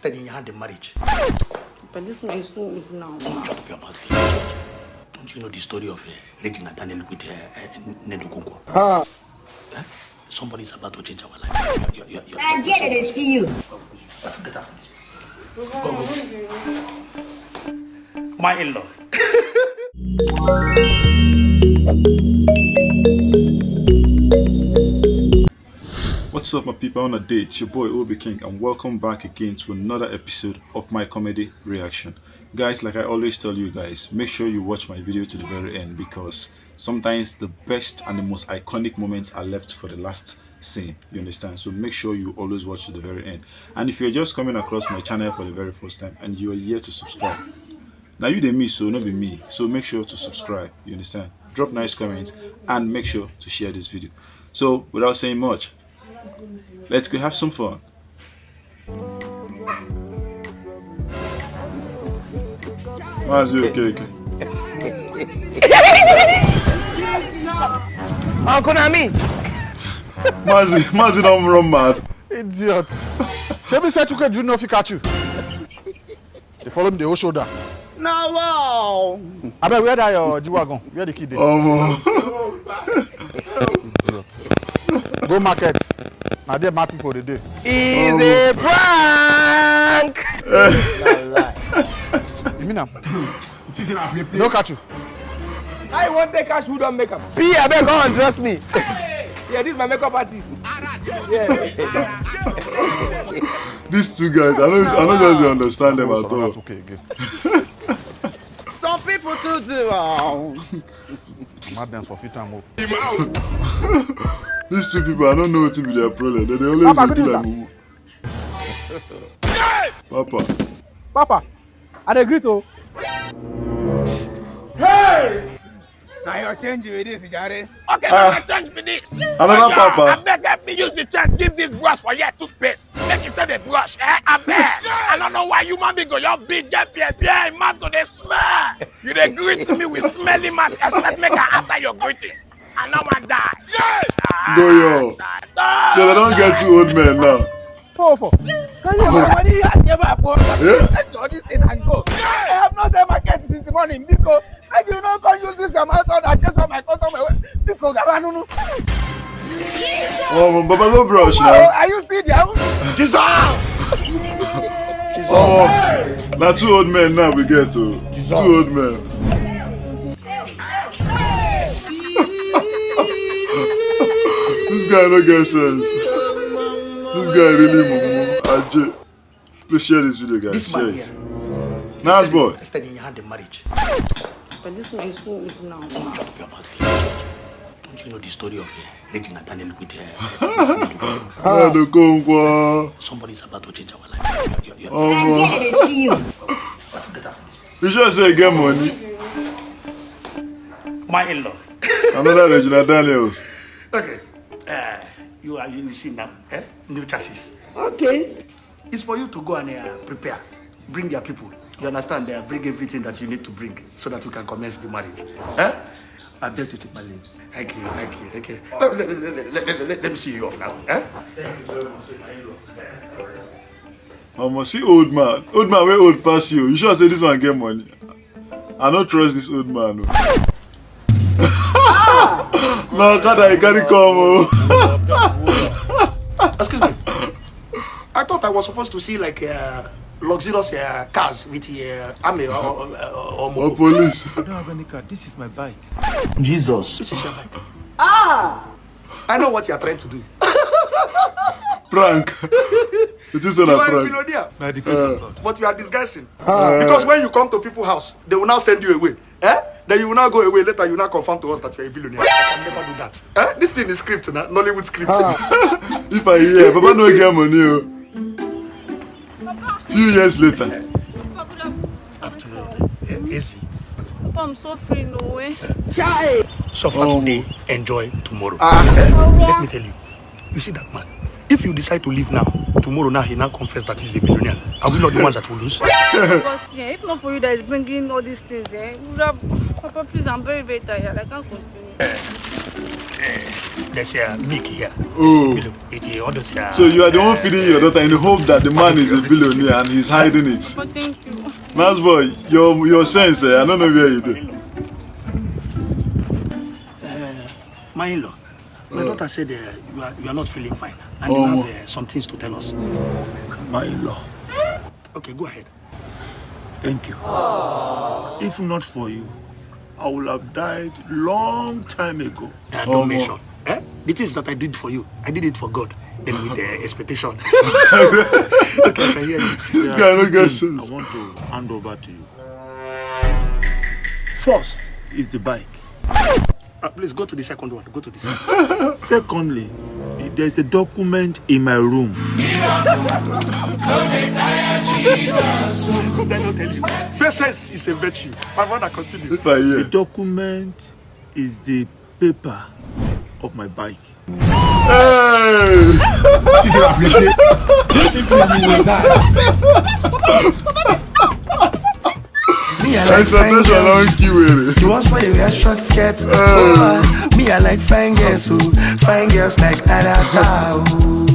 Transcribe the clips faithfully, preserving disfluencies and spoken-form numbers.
Said in your hand the marriage. But this man is too old now. Come, shut up your mouth. Don't you know the story of uh, Regina Daniel with uh, uh, Ned Okonkwo? Somebody is about to change our life. You're, you're, you're, you're, I get it, it's you. Forget that. Go, go. My in-law. What's up, my people? On a day, it's your boy Obi King, and welcome back again to another episode of my comedy reaction. Guys, like I always tell you guys, make sure you watch my video to the very end, because sometimes the best and the most iconic moments are left for the last scene. You understand? So make sure you always watch to the very end. And if you're just coming across my channel for the very first time and you are here to subscribe, now you dey miss, so no be me. So make sure to subscribe. You understand? Drop nice comments and make sure to share this video. So without saying much, let's go have some fun. Mazi Okeke. Uncle Nami. Mazi, Mazi don run mad. Idiot. Shebi say Chuke Junior fit catch you. Dey follow me dey hold shoulder. Na wow. Abeg, where that your G-Wagon? Where the key dey? Omo. Idiot. Go market. Na there mad people dey dey. Is a prank. You mean am? No catch you. I want take cash who don't make am. P, abeg, come and trust me. Yeah, this is my makeup artist. Yeah. These two guys, I don't, I don't just dey understand them at all. Okay, again. Some people too do. Oh. Madness for fit am up. These two people, I don't know what to be their problem. They, they always Papa, dey good do like news, mumu. Papa. Papa, I dey greet o. Hey! Na your change with this, jare. Okay, na my change be this. Another papa. Abeg, help me use the change. Give this brush for here, toothpaste. Make you take the brush. Eh, abeg. I don't know why human being go your big get beer, beer, him mouth go dey smell. You dey greet me with smelly mouth. Expect make I answer your greeting. I no wan die. Doyo. So they don't get two old men now. Powerful. Can you money you have never afford? Yeah. Take all this thing and go. I have not seen market since morning. Because if you don't come use this amount of that, just my customer. Because Gabanunu. Oh, Baba, no brush Oh, now. Are you still there? Jesus! Oh, now two old men now we get to. Two old men. This guy no get sense. This guy really mumu. Ajay. Please share this video, guys. This Share man it. here. Nice boy. Said in your hand the marriage. But this man is too old now. Come, shut up your mouth. Don't you know the story of uh, Regina Daniel with uh, Ned Okonkwo. Somebody is about to change our life. You're, you're, you're, Omo. I get it, it's you. Forget that. You sure say you get money? My in-law. Another Regina Daniels. Okay. Uh, you are you see now. Eh? New chassis. Okay. It's for you to go and uh, prepare. Bring your people. You understand? They bring everything that you need to bring so that we can commence the marriage. Eh? I beg you to my leave. Thank you, thank you. Okay. Let, let, let, let, let, let me see you off now. Eh? Thank you very much, my in-law. Omo, see old man. Old man wey old pass you. You sure say this one get money? I no trust this old man o. Na okada he carry come o. Excuse me. I thought I was supposed to see like uh, luxurious uh, cars with uh, army or, or, or, or Or motor. Police. I don't have any car. This is my bike. This is your bike. Ah! I know what you are trying to do. Prank. It is You a are a prank. Billionaire, By the grace of God. But you are disguising. Because when you come to people's house, they will now send you away. Eh? Then you will now go away. Later, you will now confirm to us that you are a billionaire. I can never do that. Eh? This thing is script now. Nollywood script. If I hear, Baba no get money o. Few years later. Afternoon. Yeah, easy. Papa, I'm suffering, no way. Suffer today, enjoy tomorrow. Ah. Let me tell you. You see that man? If you decide to leave now, tomorrow now he now confess that he's a billionaire. Are we not the one that will lose? Because yeah, if not for you that is bringing all these things, eh, we would have. Papa, please, I'm very, very tired. I can't continue. There's a milk here. Oh. It is all those. Uh, So you are the one feeding your daughter in the hope that the man is a billionaire and he's hiding it. But thank you. Nice boy, your your sense, eh, I don't know where you do. My in-law, my daughter said uh, you, are, you are not feeling fine and you Oh. have uh, some things to tell us. My in-law. Okay, go ahead. Thank you. If not for you, I would have died long time ago. Uh, Oh, don't no. mention. Eh? The things that I did for you, I did it for God. Then with uh, expectation. Okay, I can hear you. This guy no get Things sense. I want to hand over to you. First is the bike. Uh, please go to the second one. Go to the second. Secondly, there's a document in my room. Patience is a virtue. My brother, continue. If I The hear. Document is the paper of my bike. Hey! This is appreciate. This is Me, I like fine Expectation girls. Don't kill it. The ones where they wear short skirts. Oh, me, I like fine girls. So fine girls like Ada Star. Oh.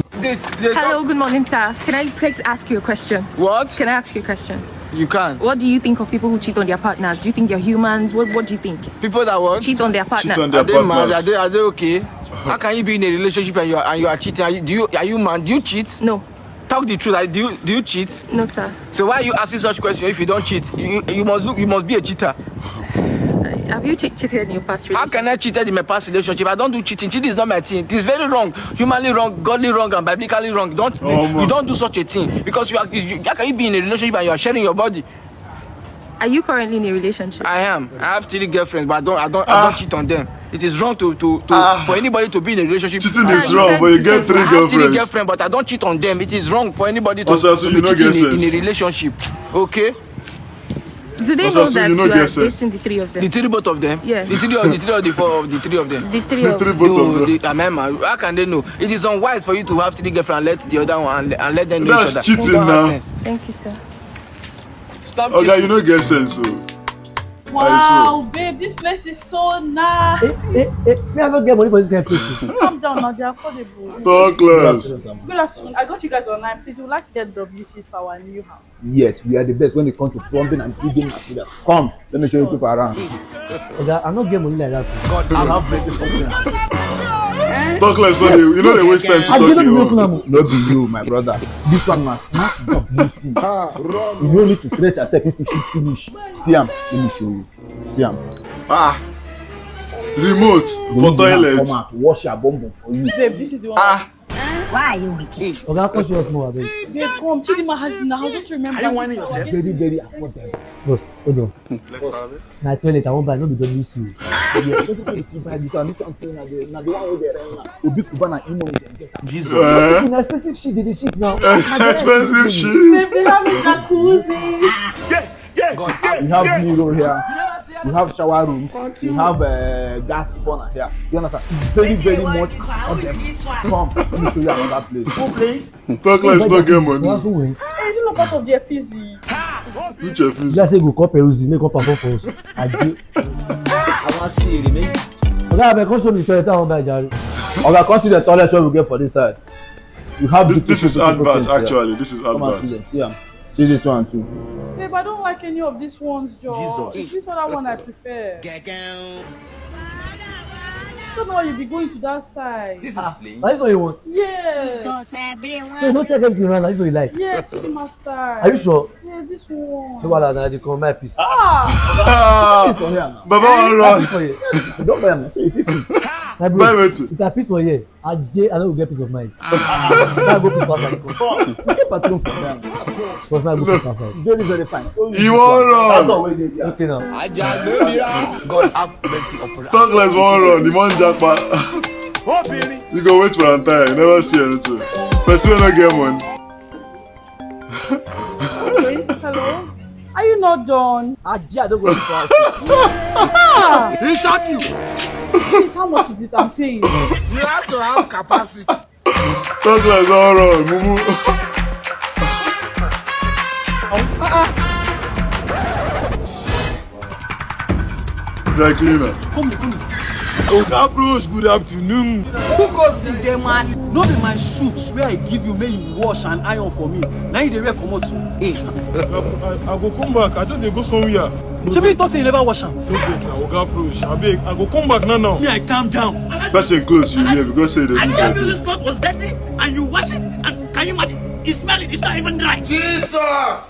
Hello, good morning, sir. Can I please ask you a question? What? Can I ask you a question? You can. What do you think of people who cheat on their partners? Do you think they're humans? What What do you think? People that what? Cheat on their partners. on their Are they mad? partners. Are they, are they okay? How can you be in a relationship and you are, and you are cheating? Are you, do you are you man? Do you cheat? No, Talk the truth. Are, do you do you cheat? No, sir. So why are you asking such questions if you don't cheat? You you must look. You must be a cheater. Have you che- cheated in your past How relationship? Can I cheat in my past relationship? I don't do cheating. Cheating is not my thing. It is very wrong, humanly wrong, godly wrong, and biblically wrong. Don't Oh, you don't do such a thing because you are. You, how can you be in a relationship and you are sharing your body? Are you currently in a relationship? I am. I have three girlfriends, but I don't. I don't. I don't cheat on them. It is wrong to to, to for anybody to be in a relationship. Cheating I, is wrong, but you get three I have three girlfriends. Girlfriends, but I don't cheat on them. It is wrong for anybody to, Osasu, to be you no get cheating in, in a sense. Relationship. Okay. Do they Osasu, know that you no you get are sense. Dating the three of them? The three both of them. Yeah. The three or the three or the four of the three of them. The three of Three them. both of No, them. they, I mean, how can they know? It is unwise for you to have three girlfriends and let the other one and, and let them know each That's other. Cheating It don't have now. Sense. Thank you, sir. Stop Okay, you cheating. No get sense. So. Wow, babe, this place is so nice. Eh, eh, eh, me, I don't get money for this kind of place. Calm down now, they're affordable. Talk less. Good afternoon. I got you guys online. Please, we would like to get W Cs for our new house. Yes, we are the best when it comes to plumbing and building material. Come, let me show you people around. Oga, I no get money like that. God, I have blessed company. Talk less, no dey, you no dey waste time to I talk. didn't You know plan. No be you, my brother. This one na smart W C. You no need to stress yourself if you shoot finish. See am, let me show you. See am. Ah, remote for Go use am toilet. Come out, wash your bum bum for you. Babe, this is the one. Ah, Why are you wicked? Oga, come show us more, abeg. Babe, come. Chidima has now. Don't you remember? Are you whining yourself? Very, very affordable. Boss, hold on. let's have it. Na toilet I wan buy, no be W C. Yes, wetin be the buy this one? This one na the na the one wey dey rent now. Obi Cubana, Imo, dem get am. Eh? Na expensive shit dey dey shit now. Expensive shit. Babe, they have a jacuzzi. We have mirror here. We have shower room. We have uh, gas burner here. You understand? Very, very much. Come, let me show you another place. Talk less, no get money. One win. Hey, is it not part of their P Z? Which of You guys say go call Peruzzi, make come perform for us. I do. I wan see you, man. Oga, abeg, come show me toilet I wan buy, jare. Oga, come see the toilet wey we get for this side. We have This, beautiful, this is beautiful advert, things here. Actually. This is Come and advert. See them. See am. See this one too. Babe, I don't like any of these ones, Joe. Jesus. It's this other one I prefer. So now you be going to that side. This is plain. Na this one you want? Yes. So you no check everything around, na this one you like? Yes, Master. Are you sure? Yes, this one. No wahala, na the come buy peace. Ah! Ah, Come here now. Baba wan run. Peace for here. Don't buy am. So if you please. My Buy bro, wetin? if I peace for here, I dey, I no go get peace of mind. Now I go peace for outside. You get patron for there. But now I go peace for outside. Very, very fine. You wan run. That door wey dey there. Okay now. God have mercy upon us. Talk less, wan run. The man japa. You go wait for am time. You never see anything. Person wey no get money. Okay, hello. Are you not done? Ajay, I don't go this house. He shot you. Please, how much is it I'm paying? You have to have capacity. Talk less, wan run. Mumu. Dry cleaner. Come, come. Oga Bros, good afternoon. Who goes in there, man? No be my suit where I give you, may you wash and iron for me. Now you dey wear comot too. I, I, I go come back. I just dey go somewhere. Shebi you talk say you never wash am. No get na Oga Bros. Abeg, I go come back now now. Me, I calm down. Person close you here because say they I do tell you this that. Cloth was dirty and you wash it and can you imagine? It's smelling. It's not even dry. Jesus!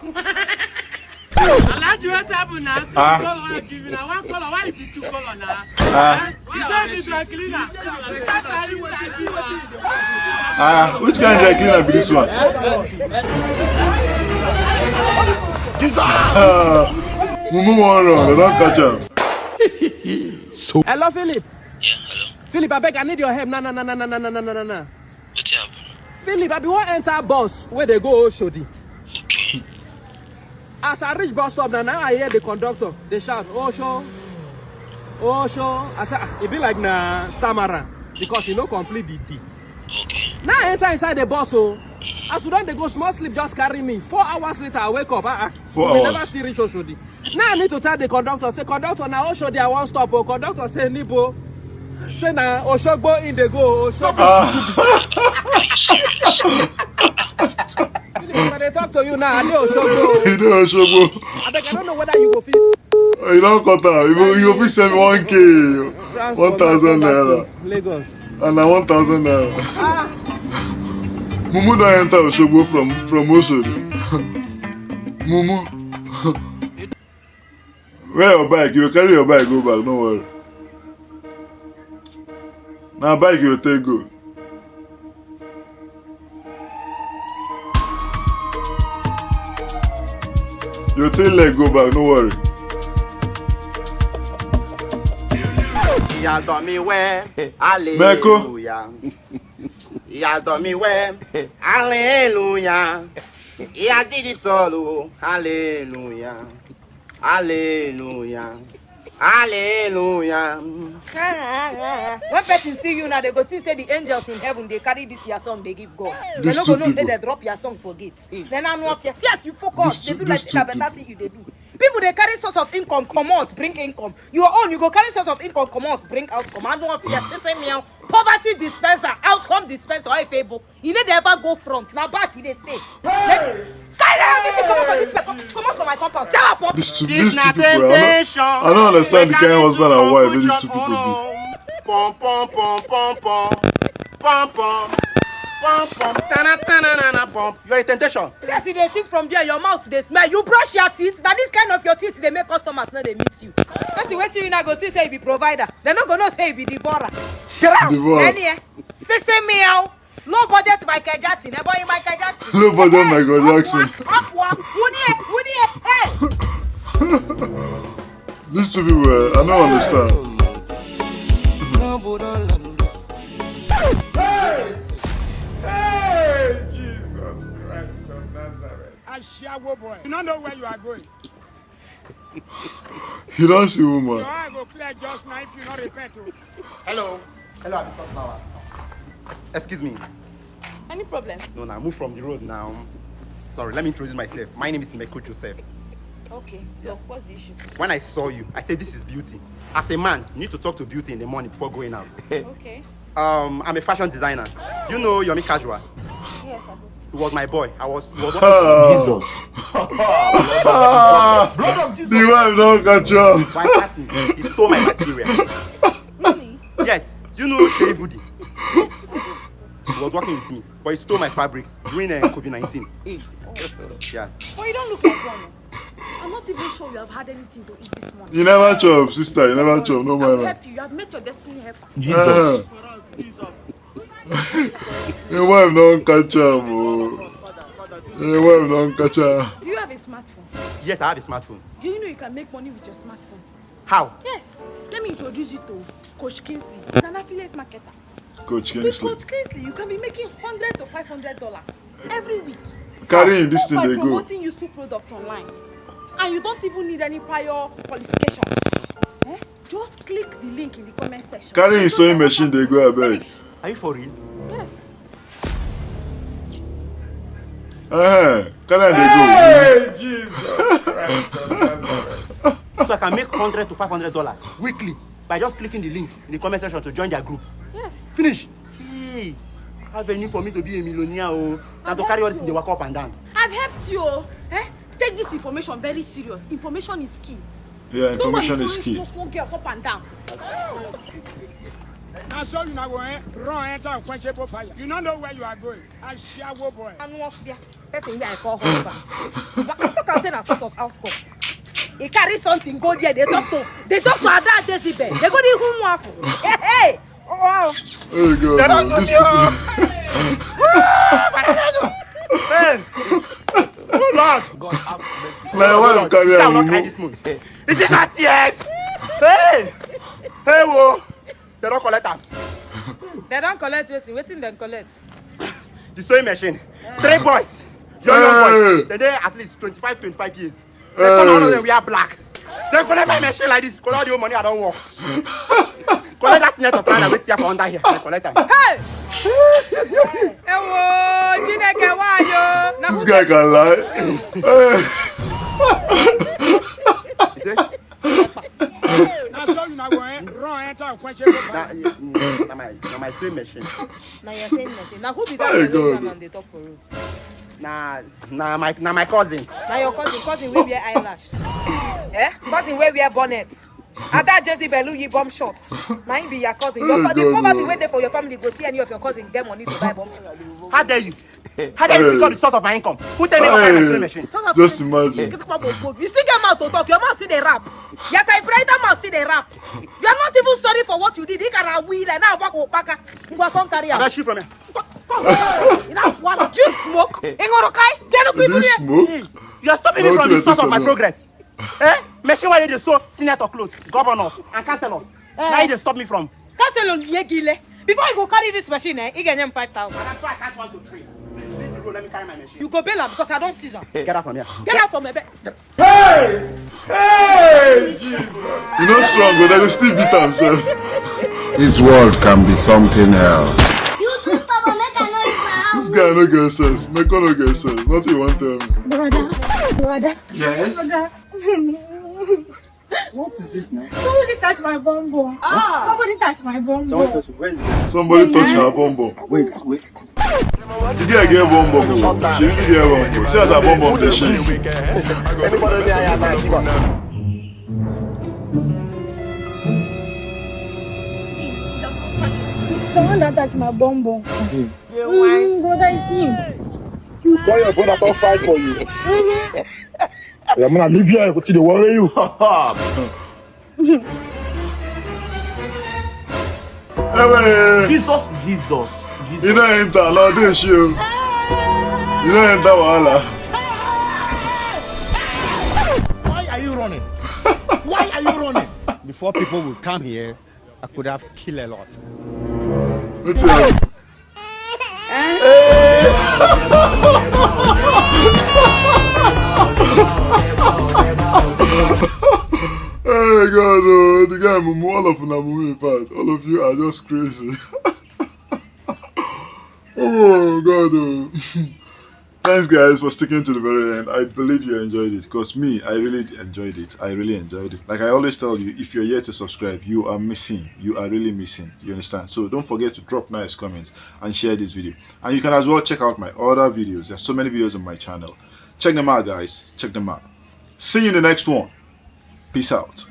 Alhaji, what happen now? See Ah. Color I give you now. One color. Why you be two color now? Ah, You said me dry cleaner. ah, which kind dry cleaner be this one? Ah, Mumu wan run, they don catch am. Hello, Philip. Philip, I beg, I need your help. Na na na na na na na na na na. Wetin happen? Philip, I be wan enter bus wey dey go Oshodi. Okay. As I reach bus stop, na now I hear the conductor dey shout, "Osho, Osho." I say, "Ah, e be like na stammerer because e no complete the D." Okay. Now I enter inside the bus, so as we don dey go, small sleep just carry me. Four hours later, I wake up. Ah, ah. Four We hours. Never still reach Oshodi. Now I need to tell the conductor, say, "Conductor, na Oshodi I wan stop o." Conductor say, "Nibo?" Say, "Na Osogbo in dey go, Osogbo." Ah, Are you serious? Philip, as I dey talk to you now, I dey Osogbo. you dey Osogbo. Abeg, I don't know whether you go fit. You don cut am. You go, you go fit send one K, Transport one thousand back naira. to Lagos. And na one thousand naira. Ah, Mumu don enter Osogbo from, from Oshodi. Mumu. Where your bike? You go carry your bike go back, no worry. Na bike you go take go. You take leg go back, no worry. He has done me well. Hallelujah. He has done me well. Hallelujah. He has did it all. Oh. Hallelujah. Hallelujah. Hallelujah. When person see you now, they go think say the angels in heaven, they carry this your song, they give God. They These no two go know say people. They drop your song for gate. Then I know if you, yes, you focus. These They two, do like these say na two better thing you they do. People they carry source of income, come out, bring income. Your own, you go carry source of income, come out, bring outcome. I don't want to say me poverty dispenser, outcome dispenser, how it pay. You need to ever go front. Now back, you they stay. Carry out this thing, come out for this place. Come out for my compound. Tell her, pop. These two, these two people, I don't, I don't understand the kind of husband and wife wey these two people be. Pom pom pom pom pom pom pom pom pom tana tana na na pom. You're a temptation. Since you dey sing from there, your mouth dey smell. You brush your teeth. Na this kind of your teeth dey make customers no dey meet you. Person wey see you now go think say you be provider. They no go know say you be devourer. Get out. Devourer. Any eh? Say say meow. Low budget Michael Jackson. Eh boy Michael Jackson. Low budget Michael Jackson. Akwa. Who there? Who there? Hey. These two people, eh, I don't understand. Hey, Jesus Christ of Nazareth. Ashawo boy, you don't know where you are going. You don't see woman. Your eye go clear just now if you not repent. Oh. Hello. Hello, Abby Flower. Es- Excuse me. Any problem? No, now move from the road now. Sorry, let me introduce myself. My name is Meko Joseph. Okay, so what's the issue? When I saw you, I said this is beauty. As a man, you need to talk to beauty in the morning before going out. Okay. Um, I'm a fashion designer. You know Yomi Casual? Yes, I do. He was my boy. I was. He was Ah. Jesus. The wife don't catch up. Why hurt me? He stole my material. Really? Yes. Do you know Shei Vudi? He was working with me, but he stole my fabrics during uh, COVID nineteen. Yeah. But you don't look like one. I'm not even sure you have had anything to eat this morning. You never chop, sister. You never chop. No I'll matter. Help you. You have met your destiny helper. Jesus. Your wife don't catch up, oh. Your wife don't catch up. Do you have a smartphone? Yes, I have a smartphone. Do you know you can make money with your smartphone? How? Yes. Let me introduce you to Coach Kingsley. He's an affiliate marketer. Coach With Kingsley. Coach Kingsley, you can be making hundred to five hundred dollars every week. Carrying this thing By they go. Promoting useful products online, and you don't even need any prior qualification. Eh? Just click the link in the comment section. Carrying sewing machine they go, I beg. Are you for real? Yes. Eh, carry they go. Hey, Jesus Christ of Nazareth. So I can make hundred to five hundred dollars weekly by just clicking the link in the comment section to join their group. Yes. Finish. Hey, avenue for me to be a millionaire, oh. Na to carry all this thing dey waka up and down. I've helped you, oh. Eh? Take this information very serious. Information is key. Yeah, information is key. Don't go be following small, small girls up and down. Na so una go, eh, run enter unquenchable fire. You no know where you are going. Ashawo boy. Anu of there. Person wey I call husband. But I talk am say na source of house call. He carry something go there. They talk to, they talk to Ada Jezebel. They go the home waffle. Hey, hey. Oh, wow. Oh God. They don't know me. Hey. Oh Lord. God have mercy. My wife carry am. This month. Is it not tears? Hey. Hey, whoa. They don't collect am. They don't collect wetin? Wetin dem collect? The sewing machine. Three boys. Young, young boys. Hey. They dey at least twenty-five, twenty-five years. They come out of them, we are black. They collect my machine like this. Collect the whole money I don't work. Collect that senator plan and wait here for under here. They collect am. Hey! Ewo, Chineke, why yo? This guy can lie. Hey. You see? Na so una go, eh, run enter unquenchable fire. Na, mm, na my, na my sewing machine. Na your sewing machine. Na who be that girl wey stand and dey talk for road? Na, na my, na my cousin. Na your cousin, cousin wey wear eyelash. Eh? Cousin wey wear bonnet. Ada Jezebel, you bomb shot. Na him be your cousin. Your fa-, the poverty wey dey for your family go see any of your cousin get money to buy bomb shot. How dare you? How did you become the source of my income? Who tell me about my sewing machine? Just imagine. You still get mouth to talk. Your mouth still dey rap. Your typewriter mouth still dey rap. You are not even sorry for what you did. You can wheel and now walk opaka. You go come carry am. I shoot from here. Come, come. You know what? Do you smoke? Engorokai? Do you smoke? You are stopping me from the source of my progress. Eh? Machine wey you dey sew senator clothes, governors, and councillors. Eh. Na you dey stop me from. Councillor Yegile, before you go carry this machine, eh, you get them five thousand. And that's why I can't want to train. Please leave the road, let me carry my machine. You go bail am because I don't seize am. Get out from here. Get out from my bed. Hey! Hey! Jesus! You know strong, but I go still beat am, sir. This world can be something else. You too stubborn, make I know you for house. This guy no get sense. Make no get sense. Nothing you want tell me. Brother, brother. Yes? Brother. What is it now? Somebody touch my bum bum. Ah! Somebody touch my bum bum. Somebody touch, where is it? Somebody touch her bum bum. Wait, wait. The girl get bum bum. She really get bum bum. She has her bum bum. Anybody there, I have my. The one that touch my bum bum. Mm, brother, it's him. Why your brother come fight for you? Mm-hmm. Yeah, man, I live here. Go to the worry you. Hey, Jesus, Jesus, Jesus. You don't enter, Lord, this you. You don't enter, wahala. Why are you running? Why are you running? Before people will come here, I could have killed a lot. What's up? Hey God, oh, the guy mumu, all of una mumu in fact. All of you are just crazy. Oh God, oh. Thanks guys for sticking to the very end. I believe you enjoyed it, because me, I really enjoyed it. I really enjoyed it. Like I always tell you, if you're yet to subscribe, you are missing. You are really missing. You understand? So don't forget to drop nice comments and share this video. And you can as well check out my other videos. There's so many videos on my channel. Check them out, guys. Check them out. See you in the next one. Peace out.